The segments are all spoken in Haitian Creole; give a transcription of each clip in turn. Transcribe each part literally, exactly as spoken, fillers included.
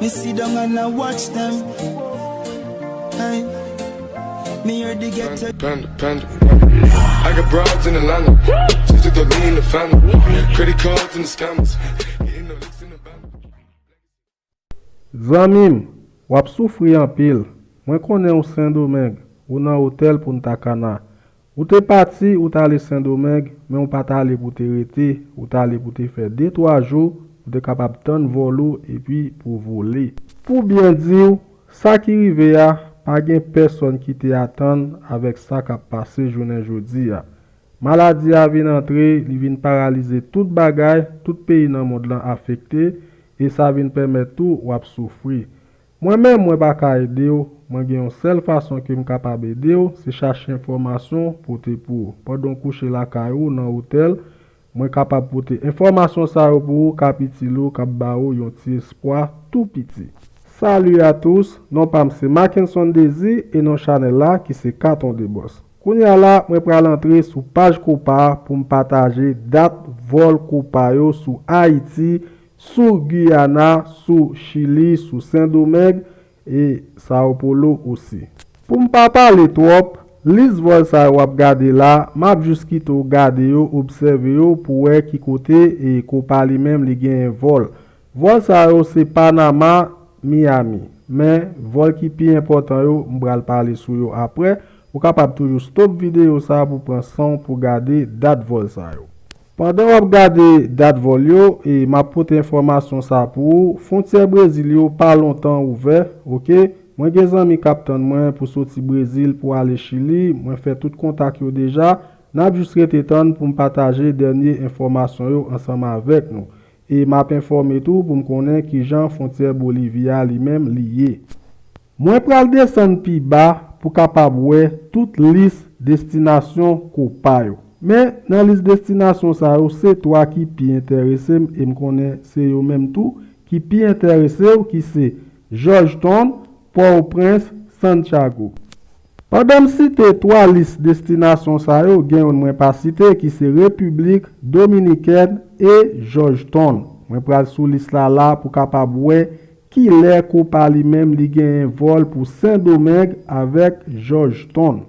Me sit down and I watch them. Hey, me hear the ghetto. Panda, panda. I got broads in Atlanta. Just took the lean, the family. Credit cards and the scammers. Hitting the licks in the van. Zanmi m, w ap soufri anpil. Mwen konnen w Sendomeng, ou nan otèl Punta Cana. Ou te pati, ou t ale Sendomeng, men w pa t ale pou te rete, ou t ale pou te fè de twa jou, pou te kapab tann vòl ou epi pou vole. Pou byen di w, sa ki rive a, pa gen pèsonn ki te atann avèk sa k ap pase jounen jodi a. Maladi a vin antre, li vin paralize tout bagay, tout peyi nan mond lan afekte, e sa vin pèmèt tou w ap soufri. Mwen menm, mwen pa ka ede w, mwen gen yon sèl fason ke m kapab ede w, se chache enfòmasyon pote pou ou. Pandan w kouche lakay ou nan otèl, mwen kapab pote enfòmasyon sa yo pou ou k ap itil ou, k ap ba ou yon ti espwa tou piti. Salut à tous, non pa m se Mackenson Désir e non chanèl la ki se Katon de Bòs. Kounye a la, mwen pral antre sou paj Copa pou m pataje dat vòl Copa yo sou Ayiti, sou Guyana, sou Chili, sou Sendomeng e Sao Paulo osi. Pou m pa pale twòp, lis vòl sa yo w ap gade la, m ap jis kite w gade yo, obsève yo pou wè ki kote e Copa li menm li genyen vòl. Vòl sa yo se Panama, Miami. Men, vòl ki pi enpòtan yo, m pral pale sou yo apre. Ou kapab toujou stop videyo sa pou pran san w pou gade dat vòl sa yo. Pandan w ap gade dat vòl yo, e m ap pote enfòmasyon sa pou ou, fwontyè Brezil yo pa lontan ouvè, oke? Mwen gen zanmi k ap tann mwen pou soti Brezil pou ale Chili, mwen fè tout kontak yo deja, n ap jis rete tann pou m pataje dènye enfòmasyon yo ansanm avèk nou. E m ap enfòme tou pou m konnen kijan fwontyè Bolivi a li menm li ye. Mwen pral desann pi ba pou kapab wè tout lis destinasyon Copa yo. Men nan lis destinasyon sa yo, se twa ki pi enterese m e m konnen se yo menm tou ki pi enterese w ki se Georgetown, Pòtoprens, Santiago. Pandan m site twa lis destinasyon sa yo, gen youn mwen pa site ki se Repiblik Dominikèn e Georgetown. Mwen pral sou lis la la pou kapab wè kilè Copa li menm li genyen vòl pou Sendomeng avèk Georgetown.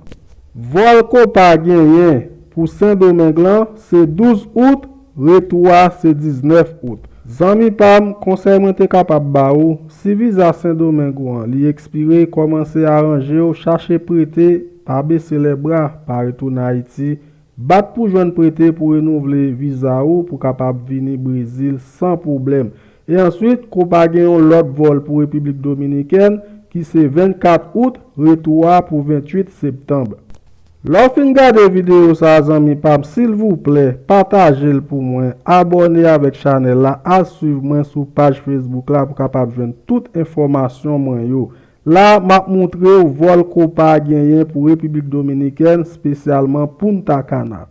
Vòl Copa genyen pou Sendomeng lan se douz out, retou a se diznèf out. Zanmi pa m, konsèy mwen te kapab ba ou, si viza Sendomeng ou an li ekspire, kòmanse aranje w, chache prete, pa bese lè bra, pa retounen Ayiti, bat pou jwenn prete pou renouvle viza ou pou kapab vini Brezil san pwoblèm. E answit, Copa gen yon lòt vòl pou Repiblik Dominikèn ki se vennkat out, retou a pou venntuit septanm. Lè w fin gade videyo sa a, zanmi pa m, silvouplè, pataje l pou mwen, abòne avèk chanèl la, al swiv mwen sou paj Facebook la pou kapab jwenn tout enfòmasyon mwen yo. La, m ap montre w vòl Copa genyen pou Repiblik Dominikèn, espesyalman Punta Cana.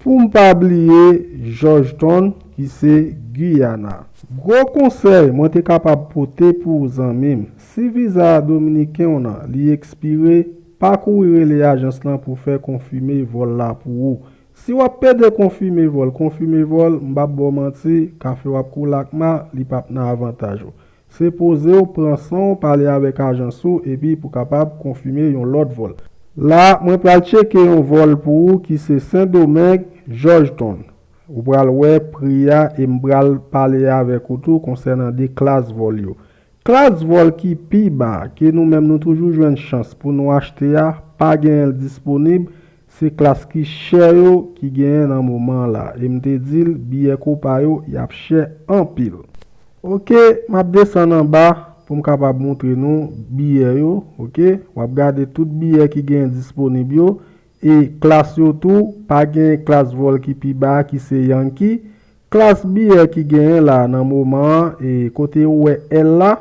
Pou m pa bliye Georgetown, ki se Guyana. Gwo konsèy mwen te kapab pote pou w zanmi m, si viza dominiken w nan li ekspire, pa kouri rele ajans lan pou fè konfime vòl la pou ou. Si w ap pede konfime vòl, konfime vòl, m p ap ba w manti, kafe w ap koule ak ma, li p ap nan avantaj ou. Se poze w, pran san w, pale avèk ajans ou epi pou kapab konfime yon lòt vòl. La, mwen pral tcheke yon vòl pou ou ki se Sendomeng, Georgetown. Ou pral wè pri a e m pral pale avèk ou tou konsènan de klas vòl yo. Klas vòl ki pi ba, ke nou menm nou toujou jwenn chans pou nou achte a, pa genyen l disponib, se klas ki chè yo ki genyen nan moman an la. E m te di l, biyè Copa yo, y ap chè anpil. Oke, m ap desann anba pou m kapab montre nou biyè yo, oke? W ap gade tout biyè ki genyen disponib yo, e klas yo tou, pa genyen klas vòl ki pi ba a ki se Yankee. Klas biyè ki genyen la nan moman an, e kote ou wè L la,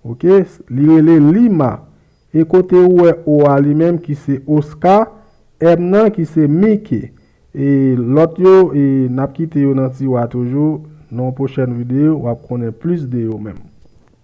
oke, li rele Lima. E kote ou wè O a li menm ki se Oscar, M nan ki se Mickey. E lòt yo, e n ap kite yo nan tiwa toujou. Nan yon pwochèn videyo, w ap konnen plis de yo menm.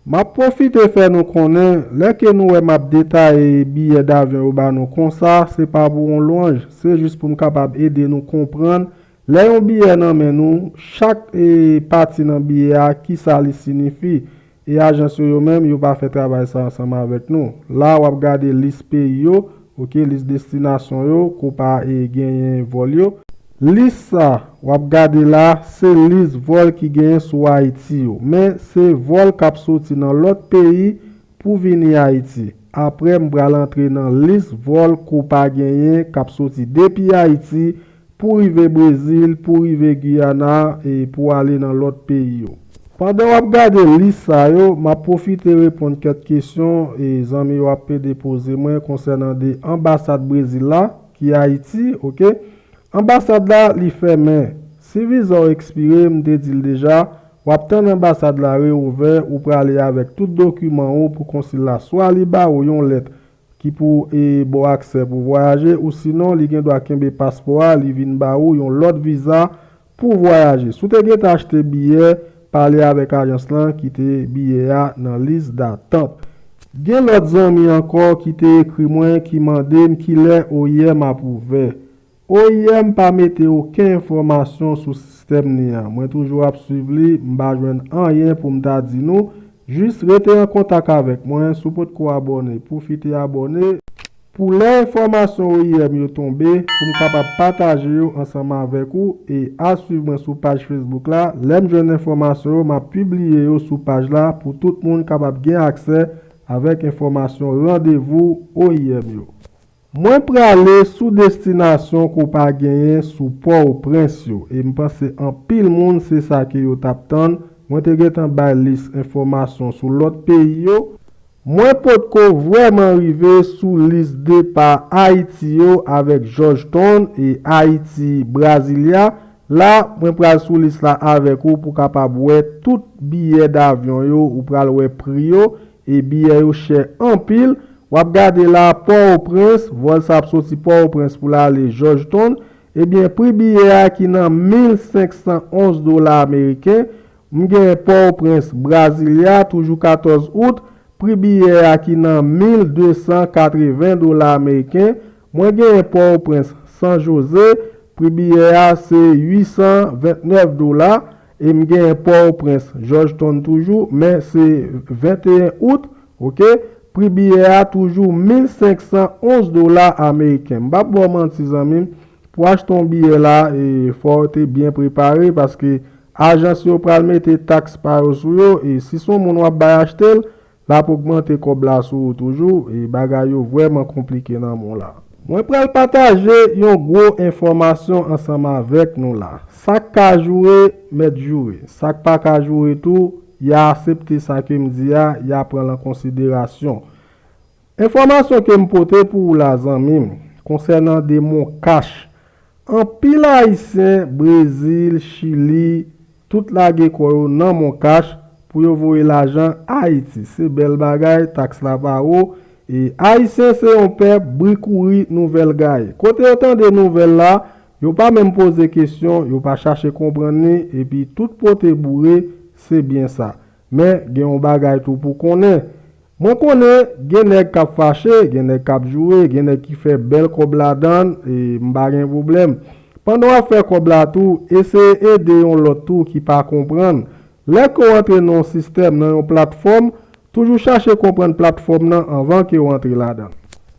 M ap pwofite fè nou konnen, lè ke nou wè m ap detaye biyè davyon yo ba nou konsa, se pa pou yon lwanj, se jis pou m kapab ede nou konprann, lè yon biyè nan men nou, chak, e, pati nan biyè a, kisa li siyifi. E ajans yo, yo menm, yo pa fè travay sa ansanm avèk nou. La, w ap gade lis peyi yo, oke, lis destinasyon yo, Copa e genyen vòl yo. Lis sa, w ap gade la, se lis vòl ki genyen sou Ayiti yo. Men, se vòl k ap soti nan lòt peyi pou vini Ayiti. Apre, m pral antre nan lis vòl Copa genyen k ap soti depi Ayiti pou rive Brezil, pou rive Giyana e pou ale nan lòt peyi yo. Pandan w ap gade lis sa yo, m ap pwofite reponn kèk kesyon e zanmi yo ap pede poze mwen konsènan de anbasad Brezil la, ki Ayiti, oke? Anbasad la, li fèmen. Si viza w ekspire, m te di l deja, w ap tann anbasad la reouvè, ou prale avèk tout dokiman ou pou konsil la swa li ba ou yon lèt ki pou e ba w aksè pou vwayaje, ou sinon li gen dwa kenbe paspò a, li vin ba ou yon lòt viza pou vwayaje. Si w te gentan achte biyè, pale avèk ajans lan, kite biyè a nan lis datant. Gen lòt zanmi ankò ki te ekri mwen, ki mande m kilè O I M ap ouvè. O I M pa mete okenn enfòmasyon sou sistèm li an. Mwen toujou ap swiv li, m pa jwenn anyen pou m ta di nou. Jis rete an kontak avèk mwen, si w potko abòne, pwofite abòne. Pou lè enfòmasyon O I M yo tonbe, pou m kapab pataje yo ansanm avèk ou e al swiv mwen sou paj Facebook la. Lè m jwenn enfòmasyon yo, m ap pibliye yo sou paj la pou tout moun kapab gen aksè avèk enfòmasyon randevou O I M yo. Mwen prale sou destinasyon Copa genyen sou Pòtoprens yo, e m panse anpil moun se sa ke yo t ap tann. Mwen te gentan bay lis enfòmasyon sou lòt peyi yo. Mwen potko vrèman rive sou lis depa Ayiti yo avèk Georgetown e Ayiti Brasilia. La, mwen pral sou lis la avèk ou pou kapab wè tout biyè davyon yo, ou pral wè pri yo, e biyè yo chè anpil. W ap gade la, Pòtoprens, vòl sa ap soti Pòtoprens pou l ale Georgetown. Ebyen, pri biyè a ki nan mil senk san onz dola ameriken. M gen Pòtoprens, Brasilia, toujou katòz out, pri biyè a ki nan mil de san katreven dola ameriken. Mwen gen Pòtoprens, San Jose, pri biyè a se uit san ventnèf dola. E m gen Pòtoprens, Georgetown toujou, men se venteyen out, oke? Pri biyè a toujou mil senk san onz dola ameriken. M p ap ba w manti, zanmi m, pou achte yon biyè la, e, fò w te byen prepare, paske ajans yo pral mete taks pa yo sou yo, e si se yon moun w ap bay achte l, l ap ogmante kòb la sou ou toujou, e bagay yo vrèman konplike nan men w la. Mwen pral pataje yon gwo enfòmasyon ansanm avèk nou la. Sa k ka joure, mèt joure. Sa k pa ka joure tou, y a aksepte sa ke m di a, y a pran l an konsiderasyon. Enfòmasyon ke m pote pou ou la, zanmi m, konsènan de MonCash. Anpil Ayisyen, Brezil, Chili, tout lage kò yo nan MonCash pou yo voye lajan Ayiti. Se bèl bagay, taks la pa wo. E Ayisyen se yon pèp, bri kouri, nouvèl gaye. Kote yo tande nouvèl la, yo pa menm poze kesyon, yo pa chache konprann li, epi tout pote boure, se byen sa. Men, gen yon bagay tou pou konnen. Mwen konnen gen nèg k ap fache, gen nèg k ap joure, gen nèg ki fè bèl kòb ladan l, e m pa gen pwoblèm. Pandan w ap fè kòb la tou, eseye ede yon lòt tou ki pa konprann. Lè ke w antre nan yon sistèm, nan yon platfòm, toujou chache konprann platfòm nan anvan ke w antre ladan l.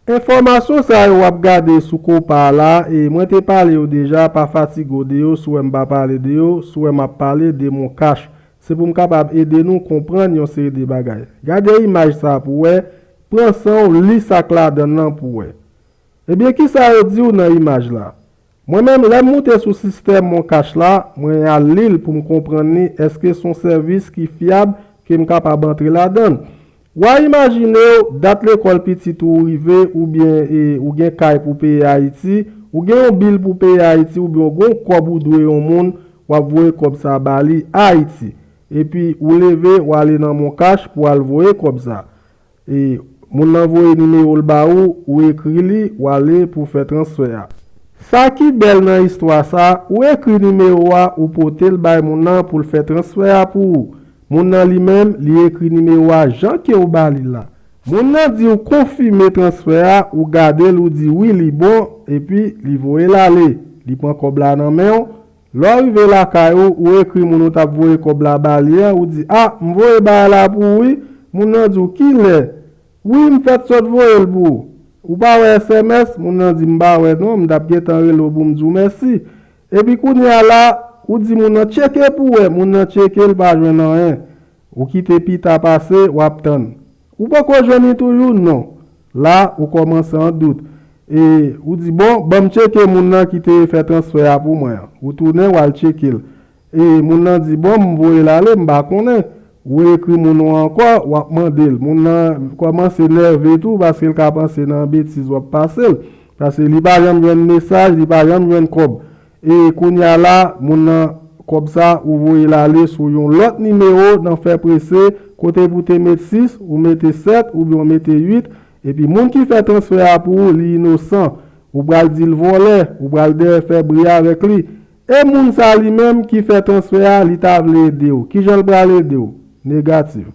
Enfòmasyon sa yo w ap gade sou Copa a la, e mwen te pale yo deja, pa fatige w de yo, si w wè m pa pale de yo, si w wè m ap pale de MonCash. Se pou m kapab ede nou konprann yon seri de bagay. Gade imaj sa a pou w wè, pran san w, li sa k ladan l lan pou w wè. Ebyen, kisa yo di w nan imaj la? Mwen menm, lè m moute sou sistèm MonCash la, mwen al li l pou m konprann li, èske se yon sèvis ki fyab ke m kapab antre ladan l? W a imajine w, dat lekòl pitit ou rive, oubyen, e, ou gen kay pou peye Ayiti, ou gen yon bil pou peye Ayiti, oubyen w gen yon kòb ou dwe yon moun, w ap voye kòb sa ba li Ayiti. Epi ou leve, w ale nan MonCash pou w al voye kòb sa. E, moun nan voye nimewo l ba ou, ou ekri li, w ale pou w fè transfè a. Sa ki bèl nan istwa sa, ou ekri nimewo a, ou pote l bay moun nan pou l fè transfè a pou ou. Moun nan li menm, li ekri nimewo a jan ke w ba li la. Moun nan di w konfime transfè a, ou gade l, ou di wi, li bon, epi li voye l ale. Li pran kòb la nan men w, Lè w rive lakay ou, ou ekri moun ou t ap voye kòb la ba li an, ou di, "A, m voye bagay la pou ou wi." Moun nan di w, "Kilè?" "Wi, m fèk sot voye l pou ou." "Ou pa wè S M S?" Moun nan di, "M pa wè non, m t ap gentan rele w pou m di w mèsi." Epi kounye a la, ou di moun nan, "Tcheke pou w wè." Moun nan tcheke, l pa jwenn anyen. Ou kite pita pase, w ap tann. Ou poko jwenn li toujou? Non. La, ou kòmanse an dout. E ou di, "Bon, ban m tcheke moun nan ki te fè transfè a pou mwen an." Ou tounen, w al tcheke l. E moun nan di, "Bon, m voye l ale, m pa konnen." Ou ekri moun ou ankò, w ap mande l. Moun nan kòmanse nève tou, paske l ka panse nan betiz w ap pase l. Paske li pa janm jwenn mesaj, li pa janm jwenn kòb. E kounye a la, moun nan, kòb sa, ou voye l ale sou yon lòt nimewo nan fè prese, kote pou te met sis, ou mete sèt, oubyen ou mete uit, epi moun ki fè transfè a pou ou, li inosan. Ou pral di l vòlè, ou pral dèyè fè bri avèk li. E moun sa li menm ki fè transfè a, li ta vle ede w. Kijan l pral ede w? Negatif.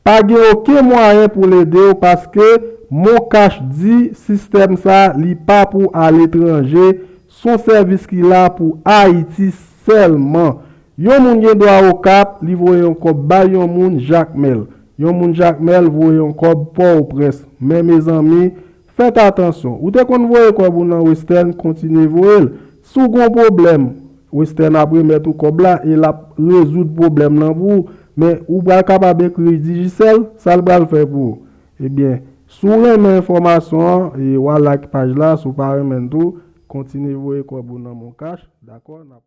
Pa gen okenn mwayen pou l ede w paske Moncash di sistèm sa li pa pou aletranje, s on sèvis ki la pou Ayiti sèlman. Yon moun gen dwa Okap, li voye yon kòb bay yon moun Jakmèl. Yon moun Jakmèl voye yon kòb Pòtoprens. Men mezanmi, fèt atansyon. Ou te konn voye kòb ou nan Western, kontinye voye l. Si w gen yon pwoblèm, Western ap remèt ou kòb la e l ap rezoud pwoblèm nan pou ou. Men ou pral kapab ekri Digicel, sa l pral fè pou ou? Ebyen, si w renmen enfòmasyon an, e w a like paj la, si w pa renmen l tou, kontinye voye kòb ou nan Moncash, dakò? N ap